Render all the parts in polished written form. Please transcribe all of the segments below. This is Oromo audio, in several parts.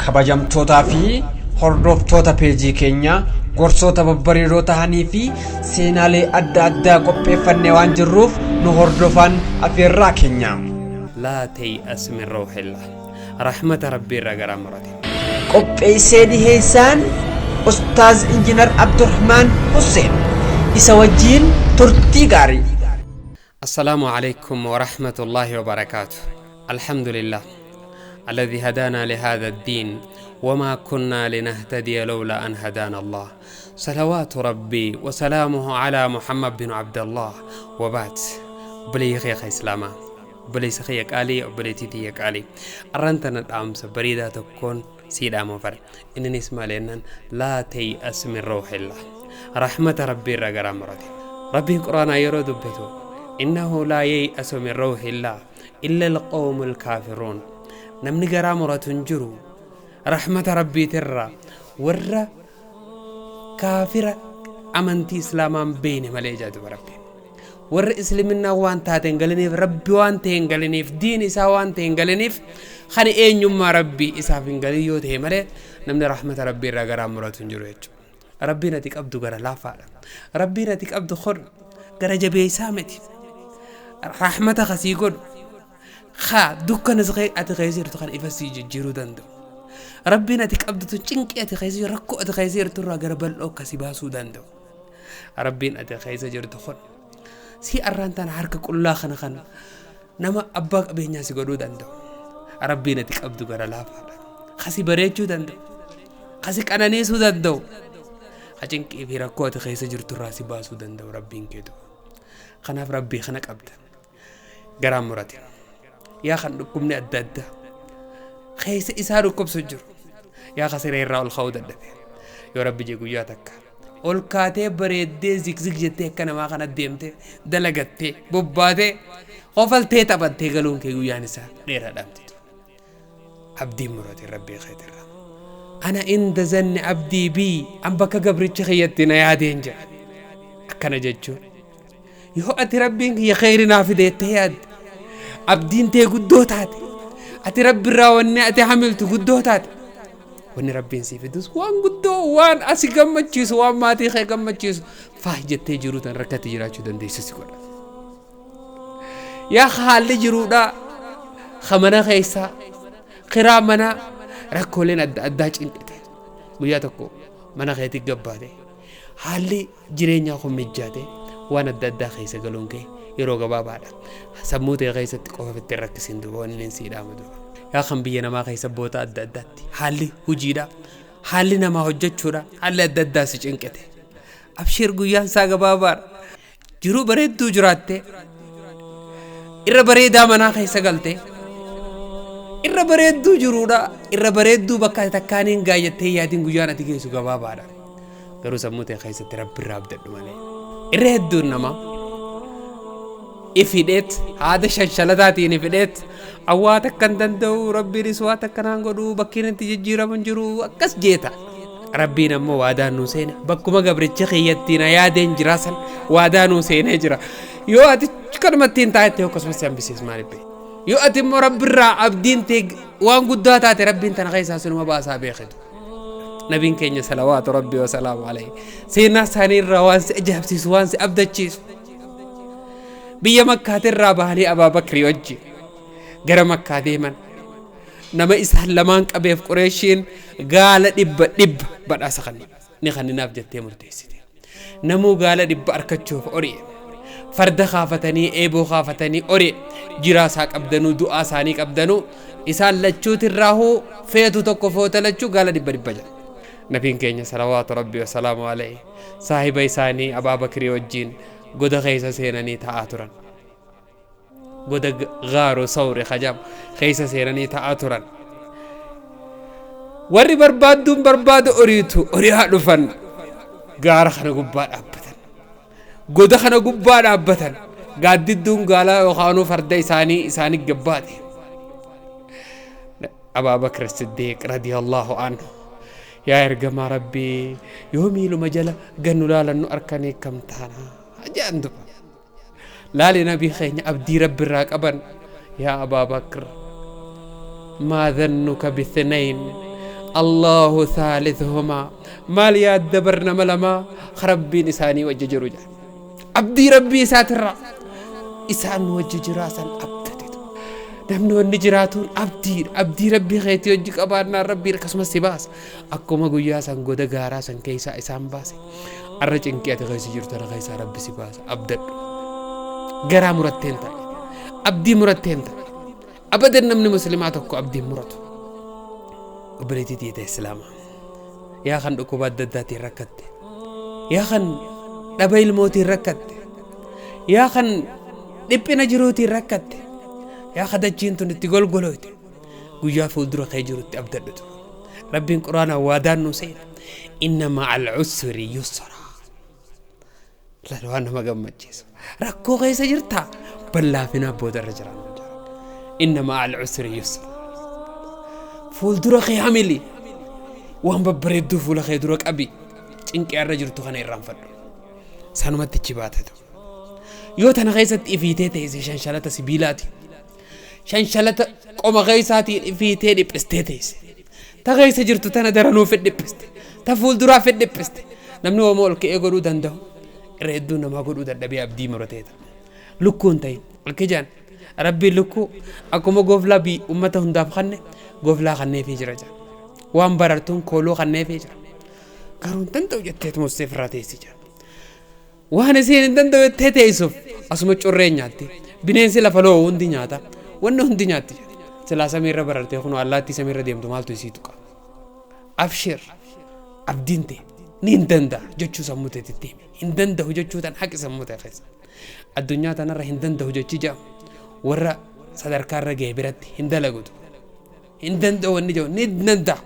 Kabajamtootaa fi hordoftoota peejii keenyaa, gorsoota babbareedoo tahanii fi seenaalee adda addaa qopheeffannee waan jirruuf nu hordofaan afeerraa keenya. Laa tay'as min rawhillah. Rahmata Rabbii irraa garaa murate. Qopheessee dhiheessaan Ustaaz Injinar Abdurrahmaan Husseen. Isa wajjiin turtii gaarii. Assalaamu alaikum wa rahmatullahi wa barakaatu. Alhamdulillah. الذي هدانا لهذا الدين وما كنا لنهتدي لولا أن هدانا الله. صلوات ربي وسلامه على محمد بن عبد الله وبعد. بلي خي إسلاما بلي سخي قالي بلي تيتي قالي أرنتنا الأمس بريدة تكون سيدا مفر إن نسمع لأن لا تيأس من روح الله. رحمة ربي رجرا مرتي ربي قرآن يرد بيته إنه لا ييأس من روح الله إلا القوم الكافرون. Namni garaa muratu hin jiru rahmata rabbiitirraa warra kaafira amantii islaamaan beene malee jedhu rabbi. Warra isliminnaa waan taate hin galiniif, rabbi waan ta'e hin galiniif, diin isaa waan ta'e hin galiniif, kan eenyummaa rabbii isaaf hin galin yoo ta'e malee namni rahmata rabbii irraa garaa muratu hin jiru jechuudha. Rabbiin ati qabdu gara laafaadha. Rabbiin ati qabdu khor gara jabeessaa miti. Rahmata kasii godhu haa dukkana ati keessa jirtu kan ifa sii jijjiiruu danda'u. Rabbiin ati qabdu tun cinqii ati keessa jirtu, rakkoo ati keessa jirtu irraa gara bal'oo akkasii baasuu danda'u. Rabbiin ati keessa jirtu kun si arraan tana harka qullaa kana kan nama abbaa qabeenyaa si godhuu danda'u. Rabbiin ati qabdu gara laafaadha. Kasi bareechuu danda'u. Kasi qananiisuu danda'u. Ha cinqii fi rakkoo ati keessa jirtu irraa si baasuu danda'u rabbiin keetu. Kanaaf rabbii kana qabda. Garaan murate. Yaa kan dhukkubni adda addaa keessa isaa dhukkubsu jiru. Yaa kan siree irraa ol ka'uu dadhabe. Yoo rabbi jee guyyaa takka ol kaatee bareeddee zigzig jettee akka namaa kana deemtee dalagattee bobbaatee qofaltee taphattee galuun kee guyyaan isaa dheeraadhaan titu. Abdiin murate rabbii keetirraa. Ana inda zanni abdii bii an bakka gabricha kiyyatti na yaadeen jira. Akkana jechuun yoo ati rabbiin kiyya kheyri naa fideettee yaadde, abdiin tee guddoo taate, ati rabbi irraa wanni ati hamiltu guddoo taate, wanni rabbiin sii fidus waan guddoo, waan asi gammachiisu, waan maatii kee gammachiisu faah jettee jiruu tan rakkatti jiraachuu dandeessu si godha. Yaa haalli jiruudhaa mana keessaa kiraa manaa rakkooleen adda addaa cinqite, guyyaa tokko mana keetti gabbaate haalli jireenyaa kun mijjaate waan adda addaa keessa galuun kee yeroo gabaabaadha. Sammuu ta'e keessatti qofa itti rakkisiin duuba wanni inni siidhaama duuba. Yaa kan biyya namaa keessa boota adda addaatti haalli hojiidha, haalli namaa hojjechuudha, haalli adda addaa si cinqite. Abshiir guyyaan isaa gabaabaadha. Jiruu bareedduu jiraatte, irra bareedaa manaa keessa galte, irra bareedduu jiruudha, irra bareedduu bakka takkaaniin gaayyattee yaadiin guyyaan ati geessu gabaabaadha. Garuu sammuu ta'e keessatti rabbi irraa abdadhu malee. Irra hedduun namaa ifidheet haada shanshalataatiin ifidheet awwaa takka hin danda'u, rabbiinis waa takka naan godhu, bakkiin itti jijjiiramu hin jiru akkas jeeta. Rabbiin ammoo waadaa nuu seene, bakkuma gabricha kiyyatti na yaadeen jira san waadaa nuu seenee jira. Yoo ati kanumatti hin taa'ette akkasumas si hambisiis maaliif beekta? Yoo ati immoo rabbirraa abdiin tee waan guddaa taate rabbiin tana keessaa sinuma baasaa beekitu. Nabiin keenya salawaatu rabbii wa salaamu alayhi seenaa isaanii irraa waan si ajaa'ibsiisu, waan si abdachiisu. Biyya Makkaatirraa bahanii Abaa Bakrii wajji gara Makkaa deeman. Nama isaan lamaan qabeef Qureeshiin gaala 100 badhaasa kan ni kanninaaf jettee murteessite. Namuu gaala 100 argachuuf ori'e. Farda kaafatanii, eeboo kaafatanii ori'e. Jiraa isaa qabdanuu, du'aa isaanii qabdanuu isaan lachuutirraahuu feetu tokko foota lachuu gaala 100 jedha. Nabiin keenya salawaatu rabbii wa salaamu alayhi saahiba isaanii Abaa Bakrii wajjiin goda keessa seenanii taa'aa turan. Goda gaaru sawri kajam keessa seenanii taa'aa turan. Warri barbaadduun barbaadu oriitu ori'aa dhufan gaara kana gubbaa dhaabbatan. Goda kana gubbaa dhaabbatan. Gaaddidduun gaalaa yookaanuu farda isaanii isaanii gabbaate. Abaa Bakr Siddiiq radiyallahu anhu yaa ergamaa rabbii yoo miiluma jala gannu laalannu arkanii kam taana jedhan duba. Laali nabii keenya abdii rabbi irraa qaban. Yaa Abaa Bakr maa dhannuka bithnayn Allahu thalithuhumaa maal yaadda bar nama lamaa rabbiin isaanii wajji jiru jedha. Abdii rabbii isaatirraa isaan wajji jiraa san abdatetu. Namni wanni jiraatuun abdiidha. Abdii rabbii keetii wajji qabaannaan rabbiin akkasumas si baasa. Akkuma guyyaa san goda gaaraa san keessaa isaan baase. Arra cinqii ati keessa jirtu tana keessaa rabbi si baasa. Abdadhu. Garaa muratteen ta'e. Abdii muratteen ta'e. Abadan namni muslimaa tokko abdii muratu. Obboleettii tiyya islaamaa. Yaa kan dhukkuba adda addaatiin rakkatte. Yaa kan dhaba ilmootiin rakkatte. Yaa kan dhiphina jiruutiin rakkatte. Yaa kan dachiin tun itti golgolooyte. Guyyaa fuuldura kee jirutti abdadhutu. Rabbiin quraanaan waadaan nu seena. Inna ma'al usri yusra. Laal waan nama gammachiisu. Rakkoo keessa jirtaa ballaafinaa booda irra jiraan. Inna ma'al usri yusra. Fuuldura kee hamili. Waan babbareedduu fuula kee dura qabi. Cinqii irra jirtu kana irraanfadhu. Sanumatti ichi baatatu. Yoo tana keessatti ifiitee teesse shanshalata sibiilaati. Shanshalata qoma keessaatiin ifiitee dhiphistee teesse. Ta keessa jirtu tana daranuu fedhiphiste. Ta fuulduraa fedhiphiste. Namni homaa ol ka'ee godhuu danda'u. Irra hedduu namaa godhuu dadhabee abdii murateeta. Lukkuun ta'in. Akka jaan rabbiin lukkuu akkuma gooflaa bii uummata hundaaf kanne gooflaa kanneefii jira jaan. Waan barartuun kooluu kanneefii jira. Garuu hin danda'u jetteetu murteef irraa teessi jaan. Waan isiin hin danda'u jettee teessuuf asuma curree nyaatti. Bineensi lafa loo'u hundi nyaata. Wanni hundi nyaatti. Silaa samiirra barartee kun allaattii samiirra deemtu maaltu isii tuqa. Abshir abdiin ta'e ni hin danda'a jechuu sammuu teetitti himi. Hin danda'u jechuu tan haqi sammuu ta'e keessa. Addunyaa tanarra hin danda'u jechi jedhamu warra sadarkaarra ga'e biratti hin dalagutu. Hin danda'u wanni jedhu ni danda'a.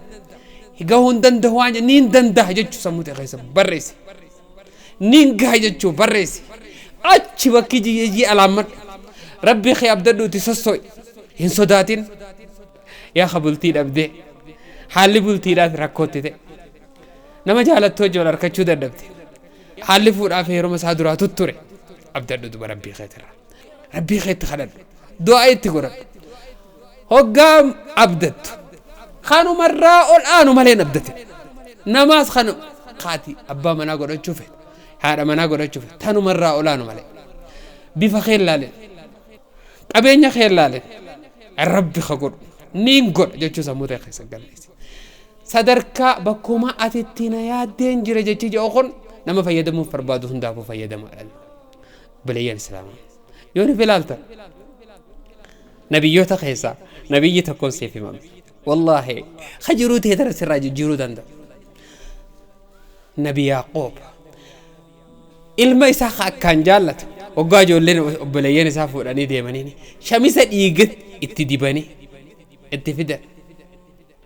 Gahuu hin danda'u waan jedhu ni hin danda'a jechuu sammuu ta'e keessa barreessi. Ni hin gaha jechuu barreessi. Achi bakki jiyyee alaammadhu. Rabbii kee abdadhuuti sosso'i. Hin sodaatin. Yaa ka bultii dhabdee. Haalli bultiidhaaf rakkootti ta'e. Nama jaalattu wajji wal harkachuu dadhabde. Haalli fuudhaaf heeruma isaa duraa tutture. Abdadhu duba rabbii keetirraa. Rabbii keetti kadhadhu. Du'aa itti godhadhu. Hoggaa abdattu. Kanumarraa ol aanu malee hin abdatin. Namaas kan kaati abbaa manaa godhachuu fedhe. Haadha manaa godhachuu fedhe. Tanumarraa ol aanu malee. Bifa kee ilaalin. Qabeenya kee ilaalin. Rabbi ka godhu. Niin godha jechuu sammuu ta'e keessa galmeessi. Sadarkaa bakkuma ati itti na yaaddeen jira jechi jedhu kun nama fayyadamuuf barbaadu hundaafuu fayyadamaadha. Obboleeyyan Islaamaa. Yoo nuuf ilaaltan nabiyyoota keessaa nabiyyi tokkoon siif himame. Wallaahi ka jiruu ta'e tana sirraa jijjiiruu danda'a. Nabi Yaaqoob ilma isaa ka akkaan jaallatu waggaa ijoolleen obboleeyyan isaa fuudhanii deemanii shamisa dhiiga itti dibanii itti fidan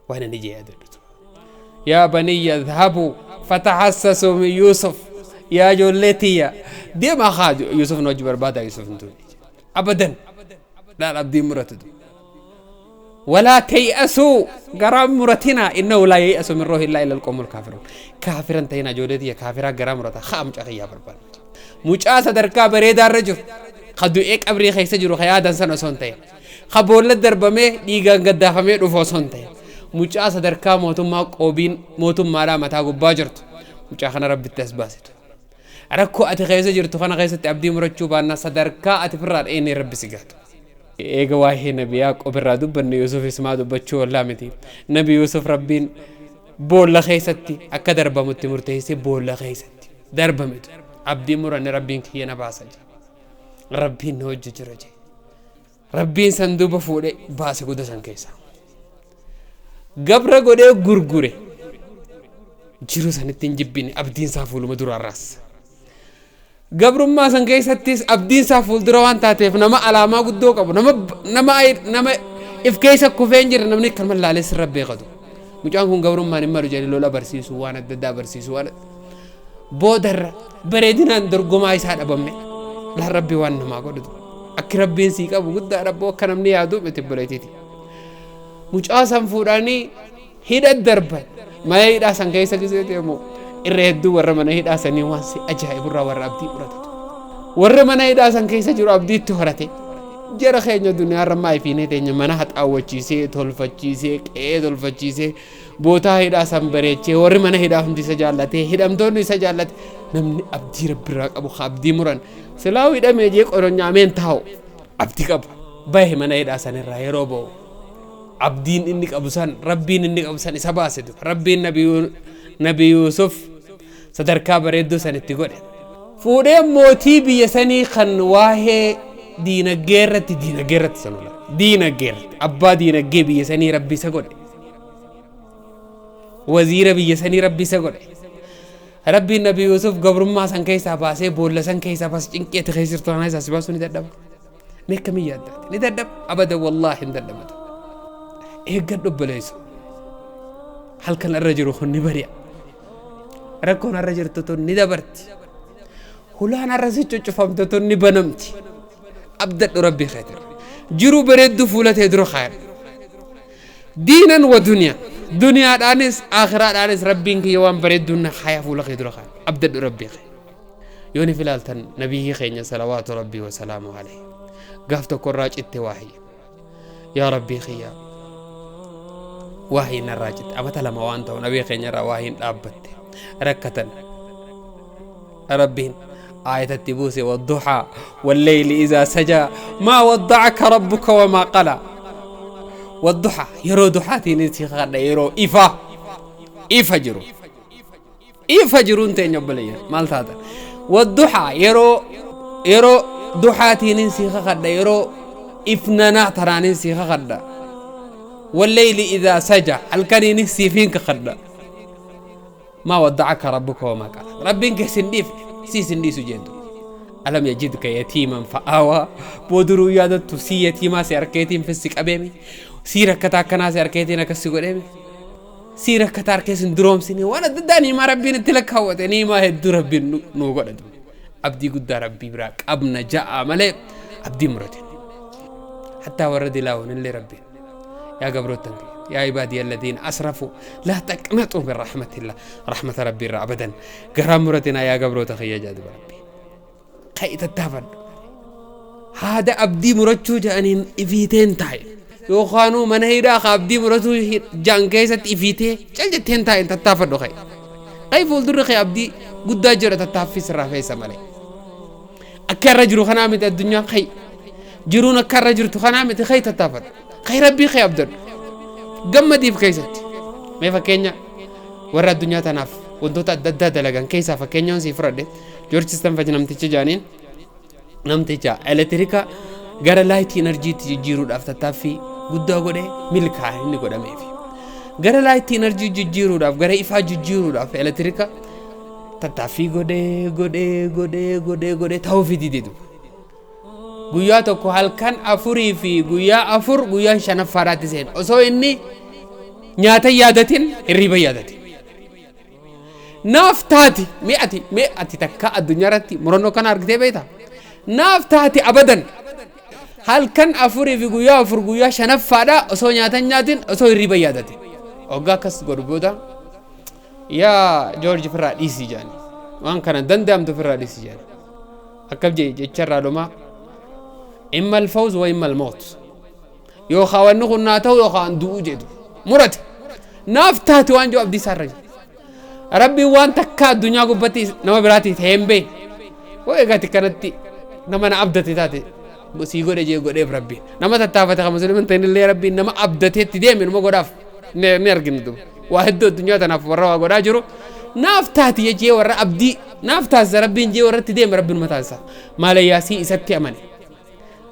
waan inni jee yaadadhutu. Yaa baniyya idhabuu fatahassasuu min Yuusuf yaa ijoollee tiyya deemaa kaa Yuusuf nu wajji barbaadaa Yuusuf hin duune. Abadan laal abdiin muratu. Walaa tay'asuu garaa muratinaa innahu laa yay'asu min ruuhillaahi illal qawmul kaafiruun. Kaafiran ta'inaa ijoollee tiyya kaafiraa garaa murata haa mucaa kiyyaa barbaadu. Mucaa sadarkaa bareedaa irra jiru ka du'ee qabrii keessa jiru ka yaadan sana osoo hin ta'in ka boolla darbamee dhiigaan gaddaafamee dhufu osoo hin ta'in mucaa sadarkaa mootummaa qoobiin mootummaadhaa mataa gubbaa jirtu mucaa kana rabbitti as baasitu. Rakkoo ati keessa jirtu kana keessatti abdii murachuu baannaa sadarkaa ati firraa dheenee rabbi si gaatu. Eega waa'ee Nabi Yaaqoob irraa dubbanne Yuusufis maa dubbachuu ollaa miti. Nabi Yuusuf rabbiin boolla keessatti akka darbamutti murteessee boolla keessatti darbametu. Abdii muranne rabbiin kiyya na baasa jedhe. Rabbiin na hojii jira jedhe. Rabbiin san duuba fuudhee baase goda san keessa. Gabra godhee gurgure. Jiru sanitti hin jibbine abdiin isaa fuuluma duraarraas. Gabrummaa san keessattis abdiin isaa fuuldura waan taateef nama alaamaa guddoo qabu nama nama nama if keessa kufee hin jirre namni kan laalee sirra beekatu. Mucaan kun gabrummaan hin malu jedhanii lola barsiisuu waan adda addaa barsiisuu waan boodarra bareedinaan dorgomaa isaa dhabame laan rabbi waan namaa godhutu. Akki rabbiin sii qabu guddaa rabboo akka namni yaadu miti obboleettiiti. Mucaa san fuudhanii hidha darban mana hidhaa san keessa gisee deemu irra hedduu warra mana hidhaa sanii waan si ajaa'iburraa warra abdii muratatu. Warra mana hidhaa san keessa jiru abdii itti horate. Jara keenya duniyaarra maa ifiinee teenya mana haxaawwachiisee tolfachiisee qe'ee tolfachiisee Bootaa hidhaa san bareechee warri mana hidhaa hundi isa jaallatee hidhamtoonni isa jaallate namni abdii rabbirraa qabu abdii muran silaa hidhamee jee qoronyaameen taa'u abdii qaba. Bahe mana hidhaa sanirraa yeroo ba'u abdiin inni qabu san rabbiin inni qabu san isa baase rabbiin nabi Yuusuf sadarkaa bareedduu san itti godhe. Fuudhee mootii biyya sanii kan waa'ee diinagdee irratti san ola diinagdee irratti abbaa diinagdee biyya sanii rabbi isa godhe. Waziira biyya sanii rabbi isa godhe. Rabbiin nabi Yuusuf gabrummaa san keessaa baasee boolla san keessaa baasee cinqeetti keessa jirtu kanaa isaa si baasuu ni dadhaba. Mee akkamii yaaddaati? Ni dadhaba. Abada wallaahi hin dadhabatu. Eeggadhu obboleessu. Halkan irra jiru kun ni bari'a. Rakkoon irra jirtu tun ni dabarti. Hulaan irra si cuccufamte tun ni banamti. Abdadhu rabbii keetirra. Jiruu bareedduu fuula tee dura kaayadhu. Diinan wa duniyaa. Duniyaadhaanis aakhiraadhaanis rabbiin kiyya waan bareedduun na kaaya fuula kee dura kaaya. Abdadhu rabbii kee. Yoo ni filaaltan nabiyyi keenya salawaatu rabbii wa salaamu alayhi. Gaaf tokko irraa citte waahii. Yaa rabbii kiyya. Waahii narraa citte. Amata lama waan ta'u nabii keenya irraa waahiin dhaabbatte. Rakkatan. Rabbiin aayatatti buuse wadduxaa walleyli izaa sajaa maa waddacaka rabbuka wamaa qalaa. والضحى يرو ضحاتي نسي خدا يرو إفا إفا جرو إفا جرو انت نبلي مال هذا والضحى يرو ضحاتي نسي خدا يرو إفنانا ترى نسي خدا والليل إذا سجى الكني نسي فينك خدا ما ودعك ربك وما قال ربك سنديف سي سندي سجندو ألم يجدك يتيما فآوى بودرو يادتو سي يتيما سيركيتين في السك أبيمي سيرة كتاكنا سيركيتين أكسي قدامي سيرة كتاركيسن دروم سيني وانا دداني ما ربي نتلك هوتني ما هدو ربي نو قدام أبدي قد ربي براك أبنا جاء ملي أبدي مرتين حتى ورد لاون اللي ربي يا قبروتن يا عبادي الذين أسرفوا لا تقنطوا من رحمة الله رحمة ربي أبدا قرام مرتنا يا قبروت أخي يا جاد ربي خيت التافن هذا أبدي مرتشو جانين إفيتين تاي يوخانو من هيدا أبدي مرتشو جان كيسة إفيتين جلجتين تاي تتافن خي أي فولدر خي أبدي قد جرى تتافي سرافي سمالي أكرر جرو خنامة الدنيا خي جرون أكرر جرو خنامة خي تتافن خي ربي خي أبدر قمدي في كيست ما فكينيا ورا الدنيا تناف wantoota adda addaa dalagan keessaa fakkeenyaan si fudhadhe George Stanford namticha jaaniin namticha elektiriika gara light energy jijjiiruudhaaf tattaaffii guddaa godhe milkaa'e inni godhameef gara light energy jijjiiruudhaaf gara ifaa jijjiiruudhaaf elektiriika tattaaffii godhe godhe godhe godhe godhe ta'uuf dididu guyyaa tokko halkan afurii fi guyyaa afur guyyaa shanaffaadhaatti seene osoo inni nyaata yaadatin hirriba yaadatin naaf taati mi'ati takka addunyaa irratti murannoo kana argitee beektaa naaf taati abadan halkan afurii fi guyyaa afur guyyaa shanaffaadha osoo nyaata nyaatin osoo hirriba yaadatin hoggaa akkas godhu booda yaa Joorji firraa dhiisii jaani waan kana danda'amtu firraa dhiisii jaani akkam jee jecharraa dhumaa imma alfawz wa imma almawt yookaan wanni kun naa ta'u yookaan du'uu jedhu murate naaf taati waan jiru abdii isaarra jira rabbi waan takka addunyaa gubbatti nama biraati ta'een bee hoo egaati kanatti nama na abdate taate sii godhe jee godheef rabbi nama tattaafate kan musliimin ta'in illee rabbi nama abdateetti deeme numa godhaaf ni argina duuba waa hedduu addunyaa tanaaf warra waa godhaa jiru naaf taati jechee warra abdii naaf taasisa rabbiin jee warratti deeme rabbi numa taasisa maalayyaa sii isatti amane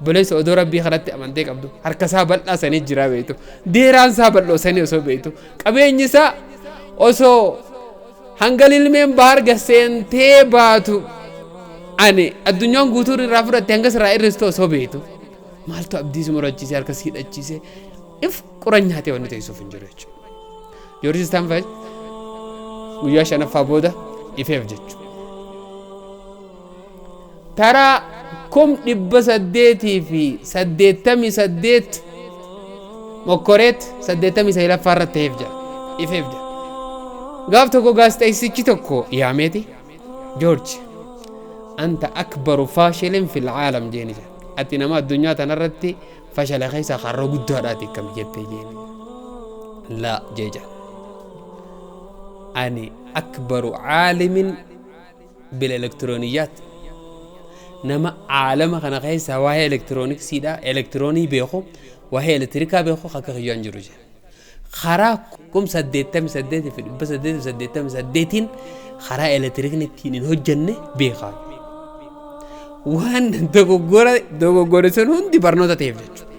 boleessa odoo rabbii kanatti amantee qabdu harka isaa bal'aa sanii jira beektu deeraan isaa bal'oo sanii osoo beektu qabeenyi isaa osoo hanga ilmeen bahar gaseentee baatu ani addunyaan guutuun irraa fudhatte hanga sirraa irristu osoo beektu maaltu abdii si murachiise harka si hidhachiise if quran nyaatee wanni teessuuf hin jiru jechuudha. Joorji Stanford guyyaa shanaffaa booda ifeef jechuudha. Taraa 888 mokkoreet 89 irratti ta'eef jira ifeef jira. Gaaf tokko gaazexeessichi tokko yaameeti Joorji anta akbaru faashilin fil caalam jeeni jira ati nama addunyaa tanarratti fashala keessa qarroo guddaadhaati akkam jettee jeeni laa jee jira Ani akbaru caalimin bil elektirooniyyaat, nama caalama kana keessa waa'ee elektirooniksiidha, elektiroonii beeku, waa'ee elektirikaa beeku akka kiyyaan jiru jee. Karaa 88,888n karaa elektirikni ittiin hin hojjenne beekaa. Waan dogoggora dogoggore sun hundi barnoota ta'eef jechuudha.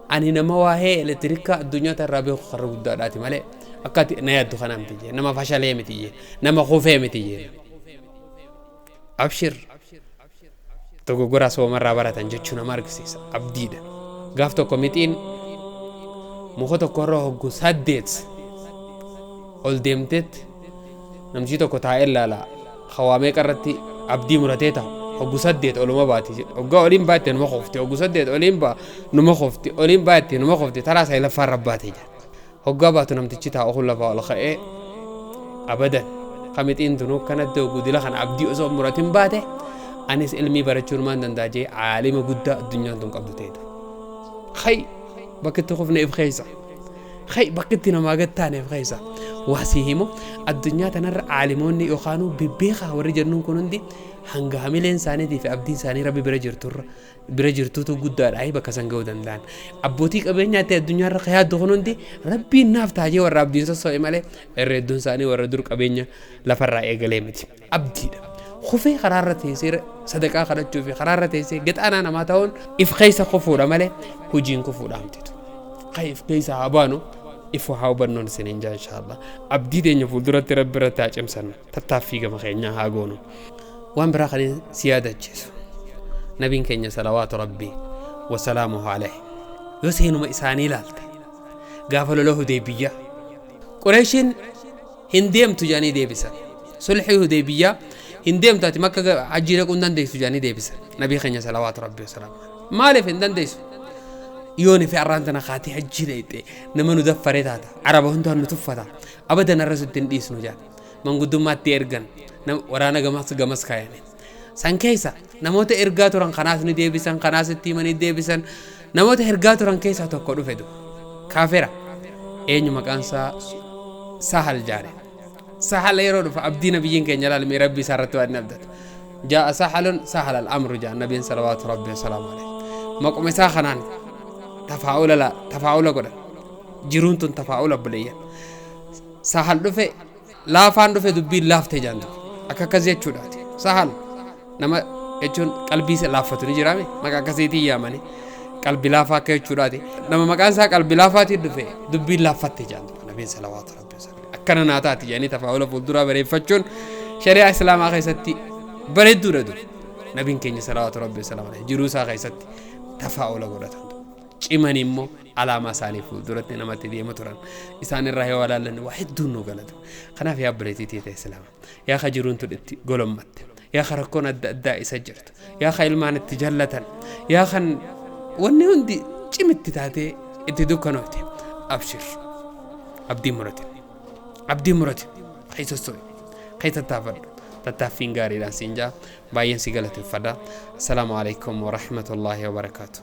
Ani nama waa'ee elektirikaa addunyaa irraa beeku karra guddaadhaati malee akka ati na yaaddu kana miti jee, nama fashalee miti jee, nama kufee miti jee. Abshir, dogoggora soomarraa baratan jechuu nama argisiisa, abdiidha. Gaaf tokko mixiin muka tokkorra hoggu 8 ol deemtetti namtichi tokko taa'ee ilaala. Hawaa meeqa irratti abdii muratee taa'u, hoggu 8 oluma baati, hoggaa oliin baatte numa kofti, hoggu 8 oliin baa numa kofti, oliin baatte numa kofti, taraa saglaffaa irra baate jira. Hoggaa baatu namtichi taa'u kun lafaa ol ka'ee, abadan kamixiin tunuu kanatti hogguu dila kana abdii osoo muratin baate, anis ilmii barachuun maan danda'a jee caalima guddaa addunyaan tun qabdu ta'etu. Hay, bakki itti kufne if keessa, hay, bakki itti namaa gad taane if keessa. Waa sii himu, addunyaa tanarra caalimoonni yookaanuu bebbeekaa warri jennuun kun hundi hanga hamileen isaaniitii fi abdiin isaanii rabbi bira jirturra bira jirtuutu guddaadha bakka san ga'uu danda'an. Abbootii qabeenyaatti addunyaarra ka yaaddu kun hundi rabbiin naaf taajee warra abdiin sosso'e malee irra hedduun isaanii warra dur qabeenya lafarraa eegalee miti. Abdiidha. Kufee karaarra teessee sadaqaa kadhachuu fi karaarra teessee gaxaanaa namaa ta'uun if keessa kufuudha malee hojiin kufuudha mititu. Kan if keessa haa baanu, if haa hubannoon isiniin jaa inshaallah. Abdii teenya fuulduratti rabbi irratti haa cimsannu, tattaaffii gama keenyaa haa goonu. Waan biraa kan si yaadachiisu, nabiin keenya salawaatu rabbii wasalaamuhu alayhi yoo seenuma isaanii ilaalte, gaafa lola Hudeybiyyaa Qureeshiin hin deemtu jedhanii deebisan. Sulhii Hudeybiyyaa hin deemtu, ati Makka hajjii dhaquu hin dandeessu jedhanii deebisan nabii keenya salawaatu rabbii wasalaamu alayhi. Maaliif hin dandeessu? Yooni fi arraan tana kaatee hajjii dhayxe nama nu daffaree taata, araba hundaan nu tuffata, abadan arra sitti hin dhiisnu jedhan. Manguddummaatti ergan, waraana gamas gamas kaayanii san keessa namoota ergaa turan kanaas ni deebisan, kanaas itti himanii deebisan. Namoota ergaa turan keessaa tokko dhufe du kaafera, eenyu maqaan isaa? Sahal jaare. Sahal yeroo dhufa abdii nabiyyiin keenya ilaalmee rabbi isaa irratti waan inni abdatu. Jaa'a sahalun sahal al-amru jaa nabiin salawaatu rabbi wasalaamu alayhi. Maquma isaa kanaan tafaa'ula la tafaa'ula godhan. Jiruun tun tafaa'ula obboleeyyan. Sahal dhufe, laafaan dhufe, dubbiin laafte jaantu akka akkas jechuudhaati. Sahal nama jechuun qalbii isa laaffatu ni jiraame, maqaa akkasiitiin yaamani qalbi laafaa akka jechuudhaati. Nama maqaan isaa qalbi laafaatiin dhufe, dubbiin laaffatte jaantu nabiin salawaatu rabbi wasalaamu akkana naa taati jedhanii tafaa'ula fuulduraa bareeffachuun shari'aa islaamaa keessatti bareedduudha dur. Nabiin keenya salawaatu rabbi wasalaamu alayhi jiruu isaa keessatti tafaa'ula godhatan, ciman immoo alaamaa isaanii fuulduratti namatti deema turan. Isaan irraa yoo ilaallan waa hedduun nu galatu. Kanaaf yaa obboleettii ta'e islaama, yaa ka jiruun tun itti golommatte, yaa ka rakkoon adda addaa isa jirtu, yaa ka ilmaan itti jallatan, yaa kan wanni hundi cimitti taatee itti dukkanoofte, abshir, abdii muratin, abdii muratin, keessa so'i, keessa tattaafadhu, tattaaffiin gaariidhaan siin jaa. Baay'een si galateeffadha. Assalaamu alaikum warahmatullaahi wabarakaatu.